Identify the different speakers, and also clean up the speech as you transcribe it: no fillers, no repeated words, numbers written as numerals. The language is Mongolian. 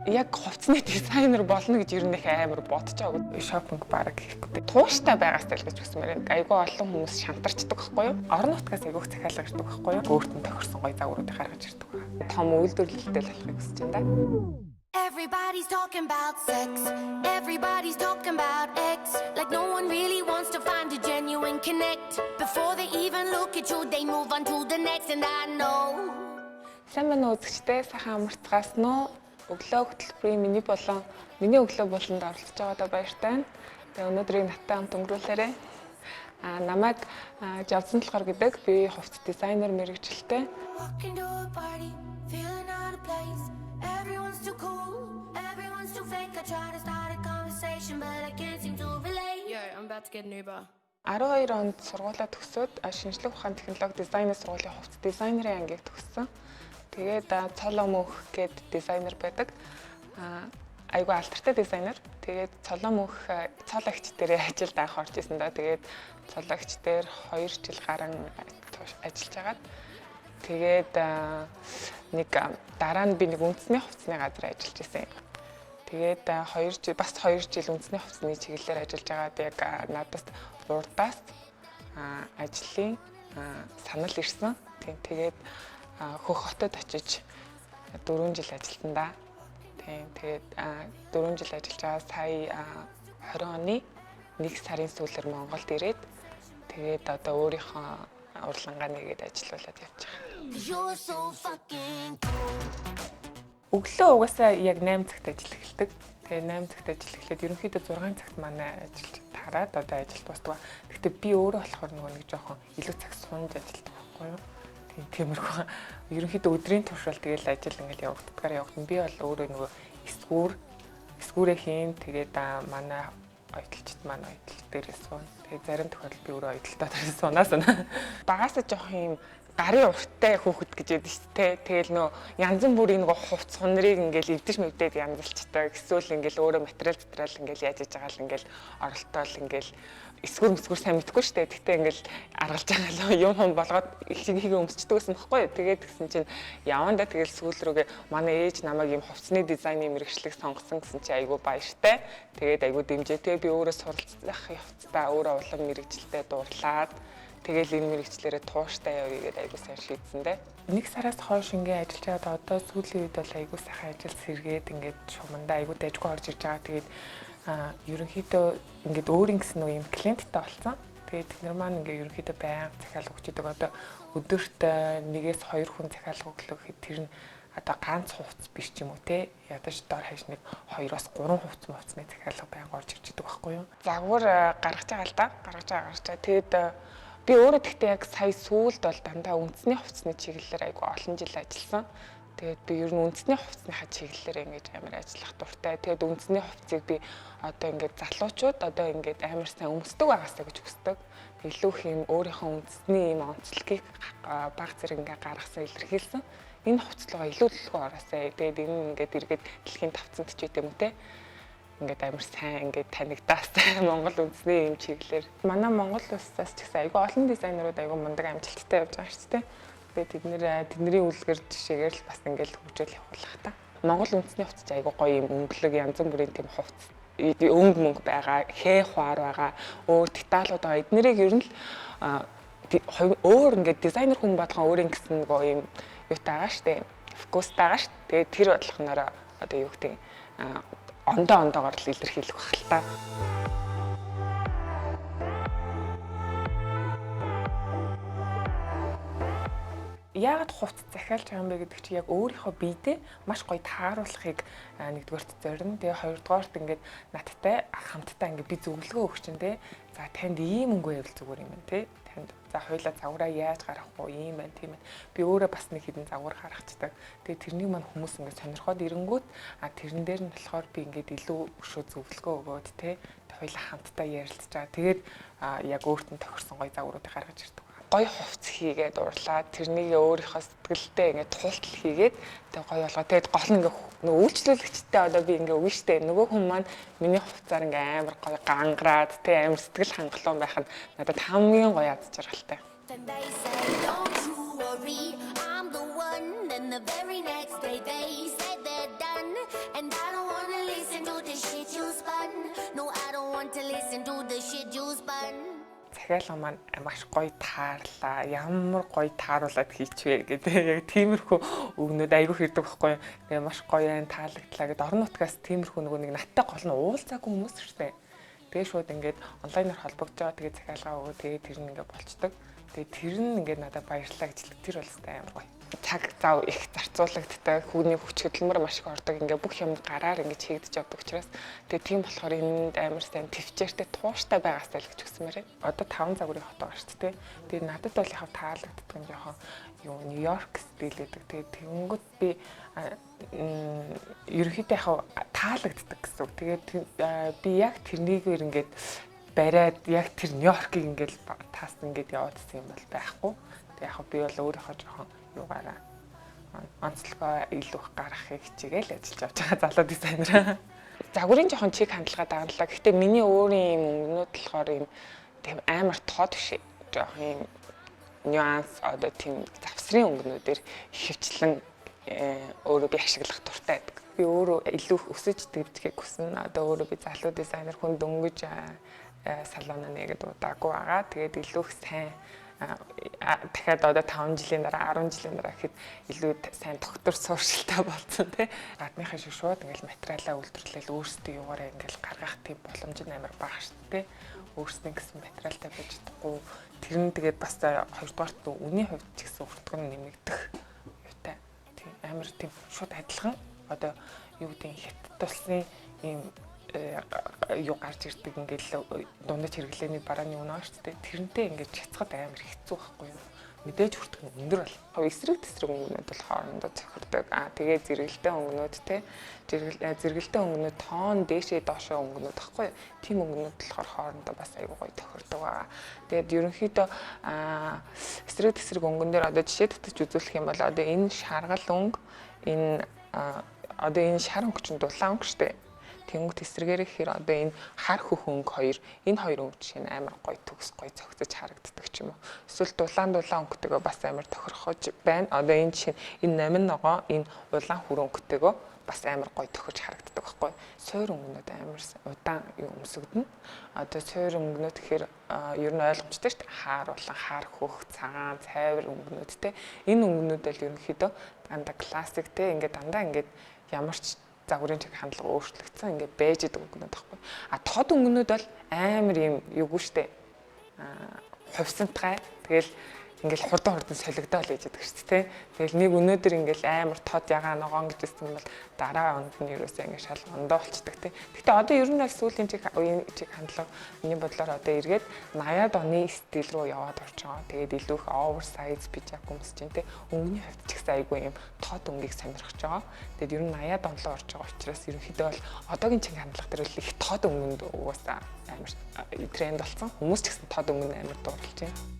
Speaker 1: Яг хувцсны дизайнер болно гэж ер нь их амар бодож байгаагүй. Шопинг бараг хийхгүй. Тууштай байгаастай л гэж хүсмээр байна. Айгүй олон хүмүүс шантарчдаг байхгүй юу? Орон нутгаас айгүй их захиалга ирдэг байхгүй юу? Өөрт нь тохирсон гоё загваруудыг гаргаж ирдэг байна. Том үйлдвэрлэлтэй л болохыг хүсэж байна да.
Speaker 2: Everybody's talking about sex. Everybody's talking about ex. Like no one really wants to find a genuine connect. Before they even look at you, they move on to the next. And I know.
Speaker 1: Сайн байна уу үзэгчдээ, сайхан амарцгаасан уу? Өглөө хөтөлбөрийн миний болон миний өглөө болонд оролцож байгаадаа баяртай байна. Тэгээ өнөөдрийг надтай хамт өнгөрүүлээрэй. Намайг Жавзан Толгор гэдэг. Би хувцас дизайнер мэргэжилтэй.
Speaker 2: Walk into a party, feeling out of place. Everyone's too cool, everyone's too fake. I try to start a conversation, but I can't seem to relate.
Speaker 3: Yo, I'm about to get an Uber.
Speaker 1: 12 онд сургуулаа төгсөөд шинжлэх ухааны технологи дизайны сургуулийн хувцас дизайнерын ангийг төгссөн. Тэгээд Цолоо мөнх гээд дизайнер байдаг. Айгүй алдартай дизайнер. Тэгээд Цолоо мөнх цол агч дээрээ ажилд анх орж исэн да. Тэгээд цол агч дээр 2 жил гарan ажиллаж хагаад тэгээд нэг дараа нь би нэг үндэсний хувцсны газар ажиллаж исэн. Тэгээд 2 жил, бас 2 жил үндэсний хувцсны чиглэлээр ажиллаж байгаад яг надаас урдаас ажлын санал ирсэн. Тийм, тэгээд Хөх хотод очиж 4 жил ажилласан да. Тийм, тэгээд 4 жил ажиллаж байгаа сая 20 оны 1 сарын сүүлээр Монголд ирээд тэгээд одоо өөрийнхөө урлангаа нэгээд ажиллаулаад явж байгаа.
Speaker 2: 'Cause you're so fucking cool.
Speaker 1: Өглөө угаасаа яг 8 цагт ажил эхэлдэг. Тэгээ 8 цагт ажил эхлээд ерөнхийдөө 6 цагт манай ажиллаж тараад одоо ажил дуустдаг. Гэхдээ би өөрөө болохоор нөгөө нэг жоохон илүү цаг сунж ажилладаг байхгүй юу? Тийм, тиймэрхүү. Ерөнхийдөө өдрийн турш бол тэгэл ажил ингээл явагддгаар явагдана. Би бол өөрөө нөгөө эсгүүрээ хийн. Тэгээд манай оёдолчд маань оёдол дээрээ суuna. Тэгээд зарим тохиолдолд би өөрөө оёдолтой дээрээ сунаа суна. Багасаа жоохон юм гарын урттай хүүхэд гэж яддаг шүү дээ. Тэгэл нөө янз бүрийн нөгөө хувц хунрыг ингээл эвдэж мэвдээд янзалчтай. Эсвэл ингээл өөрөө материал материал ингээл яаж иж байгаа л ингээл оролтоол ингээл эсгүр мэсгүр сайн мэдэхгүй шүү дээ. Тэгтээ ингээл аргалж байгаа л юм хум болгоод их шиг хийгээ өмсчдөг гэсэн бохгүй юу. Тэгээд тэгсэн чинь явандаа тэгэл сүүл рүүгээ манай ээж намайг юм хувцсны дизайны мэргэжлийг сонгосон гэсэн чи айгүй баяртай. Тэгээд айгүй дэмжээ. Тэгээ би өөрөө суралцах явцдаа өөрөө улам мэргэжилтэд дурлаад тэгэл энэ мэргэжлээрээ тууштай явъя гэдээ айгүй сайн шийдсэн дээ. Нэг сараас хойш ингээ ажиллаж байгаад одоо сүүлийн үед бол айгүй сайхан ажил сэргээд ингээд шумандаа айгүй дайжгүй орж ирж байгаа. Тэгээд ерөнхийдөө ингээд өөрийн гэсэн нэг юм клиенттэй болсон. Тэгээд тэд нар маань ингээ ерөнхийдөө байнга захиалга өгч идэг. Одоо өдөрт 1-2 хүн захиалга өглөө гэхэд тэр нь одоо ганц хувцас биш ч юм уу те. Ядаж дор хаяж нэг 2-3 хувцас мувцны захиалга байнга орж ирж идэг байхгүй юу. Загвар гаргаж байгаа л да. Гаргаж байгаа гаргаж байгаа. Тэгээд би өөрөө тэгтээ яг сая сүүлд бол дандаа үндэсний хувцсны чиглэлээр айгүй олон жил ажилласан. Тэгээд би ер нь үндэсний хувцсныхаа чиглэлээр ингэж амар ажиллах дуртай. Тэгээд үндэсний хувцсыг би одоо ингээд залуучууд одоо ингээд амар сайн өмсдөг байгаасаа гэж хүсдэг. Илүү их юм өөрийнхөө үндэсний юм онцлогийг баг зэрэг ингээд гаргасан илэрхийлсэн. Энэ хувцлогоо илүү төлөвлөгөө ороосай. Тэгээд энэ ингээд эргээд дэлхийн тавцанд ч гэдэм үү те. Ингээд амар сайн ингээд танигдаасай Монгол үндэсний юм чиглэлээр. Манай Монгол улсаас ч гэсэн айгүй олон дизайнерууд айгүй мундаг амжилттай явж байгаа шүү дээ. Тэгээд тэдний үлгэр жишээгээр л бас ингээд хөгжөөл явуулах та. Монгол үндэсний хувцас айгүй гоё юм өнгөлөг янз бүрийн тийм хувцас өнгө мөнгө байгаа, хээ хуар байгаа, өөр деталууд байгаа. Эднэрийг ер нь л өөр ингээд дизайнер хүн болгон өөрийн гэсэн нөгөө юм юутай байгаа шүү дээ. Фокустай байгаа шүү дээ. Тэгээд тэр болгоноороо одоо юу гэдэг ондоо ондоогоор л илэрхийлэх байх л та. Яагаад хувцас захиалж байгаа юм бэ гэдэг чи яг өөрийнхөө биедээ маш гоё тааруулахыг нэгдүгээрт зорино. Тэгээ хоёрдугаарт ингээд надтай хамтдаа ингээд би зөвлөгөө өгч чинь те. За танд ийм өнгө байвал зүгээр юм байна те. Танд за хоёлаа загвараа яаж гаргах вэ? Ийм байна тийм ээ. Би өөрөө бас нэг хэдэн загвар гаргацдаг. Тэгээ тэрнийг маань хүмүүс ингээд сонирхоод ирэнгүүт тэрэн дээр нь болохоор би ингээд илүү өшөө зөвлөгөө өгөөд те. Хоёлаа хамтдаа ярилцж байгаа. Тэгээд яг өөрт нь тохирсон гоё загваруудыг гаргаж ирдэг. Гоё хувцас хийгээд урлаад тэрнийг өөрийнхөө сэтгэлдээ ингээд туултал хийгээд тэг гоё болгоо. Тэгээд гол нь ингээд нөгөө үйлчлүүлэгчтэй одоо би ингээд өгнө штэ. Нөгөө хүн маань миний хувцаар ингээд амар гоё гангараад тэг амар сэтгэл хангалуун байх нь надад хамгийн гоё аз жаргалтай.
Speaker 2: Then they say, don't you worry, I'm the one. Then the very next day they say they're done. And I don't wanna listen to the shit you spun. No, I don't want to listen to the shit you spun.
Speaker 1: Захиалга маань маш гоё таарлаа. Ямар гоё тааруулаад хийчвэ гэдэг яг тиймэрхүү үгнүүд айгүй хэрдэг байхгүй юу. Тэгээ маш гоё айн таалагдлаа гэд орон нутгаас тиймэрхүү нөгөө нэг надтай гол нь уулзаагүй хүмүүс шүү дээ. Тэгээ шууд ингээд онлайнаар холбогдож байгаа. Тэгээ захиалга өгөө, тэгээ тэр нь ингээд болчдөг. Тэгээ тэр нь ингээд надад баярлалаа гэж хэлдэг. Тэр бол өстой амар гоё. Цаг зав их зарцуулагддаг, хүний хүч хөдөлмөр маш их ордог. Ингээ бүх юм гараар ингэж хийгдэж явдаг учраас тэгээ тийм болохоор энэнд амар сайн тэвчээртэй, тууштай байгаасай л гэж хүсмээр байна. Одоо 5 загварын хот байгаа шүү дээ. Тэгээ надад бол яг таалагддаг нь жоохон юу Нью-Йорк стил гэдэг. Тэгээ тэгэнгүүт би ерөнхийдөө яг таалагддаг гэсэн үг. Тэгээд би яг тэрнийгээр ингээд бариад яг тэр Нью-Йоркийг ингээд таас ингээд яваадсан юм бол байхгүй. Тэгээ яг би бол өөрийнхөө жоохон юугаараа онцлогоо илүү их гаргахыг хичээгээл ажиллаж явж байгаа залуу дизайнер. Загварын жоохон чиг хандлага дагалаа. Гэхдээ миний өөрийн юм өнгөнүүд болохоор юм тийм амар тод биш. Жоохон юм нюанс, одоо тийм завсрын өнгөнүүдээр ихэвчлэн өөрөө би ашиглах дуртай байдаг. Би өөрөө илүү их өсөж дэвжихийг хүснэ. Одоо өөрөө би залуу дизайнер хүн, дөнгөж салоноо нэгэд удаагүй байгаа. Тэгээд илүү их сайн, дахиад одоо 5 жилийн дараа, 10 жилийн дараа гэхэд илүү сайн доктор сууршилтай болсон, тий. Гадныхаа шиг шууд ингээл материалаа үйлдвэрлээл өөрсдөө юугаараа ингээл гаргах тийм боломж нь амар бага шүү дээ. Өөрсдийн гэсэн материалтай байж чадахгүй. Тэр нь тэгээд бас хоёрдугаарт үнийн хувьд ч гэсэн өртгөн нэмэгдэх юутай. Тийм амар тийм шууд адилхан одоо юу гэдэг хятад улсын ийм юу гарч ирдэг, ингээл дундаж хэрэглээний барааны үнэ шүү дээ. Тэрнтэй ингээд чацхад амар хэцүү байхгүй юу? Мэдээж хүртэх нь өндөр бол. Эсрэг тэсрэг өнгөнүүд бол хоорондоо цохирдог. Аа, тэгээ зэрэгэлдээ өнгөнүүд те, зэрэгэлдээ өнгөнүүд тоон дээшээ доошоо өнгөнүүд байхгүй юу? Тийм өнгөнүүд болохоор хоорондоо бас аюу гоё тохирдог байгаа. Тэгээд ерөнхийдөө эсрэг тэсрэг өнгөн дээр одоо жишээ татаж үзүүлэх юм бол одоо энэ шаргал өнгө, энэ одоо энэ шар өнгө чинь дулаан өнгө шүү дээ. Тэнгүүт эсрэгээр гэхээр одоо энэ хар хөх өнгө хоёр, энэ хоёр өнгө жишээ нь амар гоё төгс, гоё цогцож харагддаг ч юм уу. Эсвэл дулаан дулаан өнгөтэйгөө бас амар тохирхож байна. Одоо энэ жишээ нь энэ намин ногоо, энэ улаан хүр өнгөтэйгөө бас амар гоё тохирч харагддаг байхгүй. Суур өнгөнүүд амар удаан юу өмсөгдөнө. Одоо суур өнгөнүүд гэхээр ер нь ойлгомжтой шүү дээ. Хаар улаан, хар хөх, цагаан, цайвар өнгөнүүд те. Энэ өнгөнүүд бол ерөнхийдөө дандаа классик те. Ингээд дандаа ингээд ямар ч загварын чиг хандлага өөрчлөгдсөн ингээд байж идэг өнгөнүүд байхгүй. А тод өнгөнүүд бол амар юм юугүй штэ. А хувьсантгай. Тэгэл ингээл хурдан хурдан солигдоол байж байгаа шүү дээ. Тэгэл нэг өнөөдөр ингээл амар тод ягаан ногоон гэж хэлсэн бол дараа онд нь ерөөсөө ингээд шал ондоо болчдөг тий. Гэтэ одоо ер нь бол сүүлийн чиг үеийн чиг хандлага миний бодлоор одоо эргээд 80-ад оны стил рүү яваад орж байгаа. Тэгээд илүү их oversize пижак өмсөж чинь тий. Өнгөний хувьд ч гэсэн айгүй юм тод өнгийг сонирхож байгаа. Тэгээд ер нь 80-ад он руу орж байгаа учраас ерөнхийдөө бол одоогийн чиг хандлага дээр л их тод өнгөнд угаасаа амар тренд болсон. Хүмүүс ч гэсэн тод өнгөнд амар дурлж байна.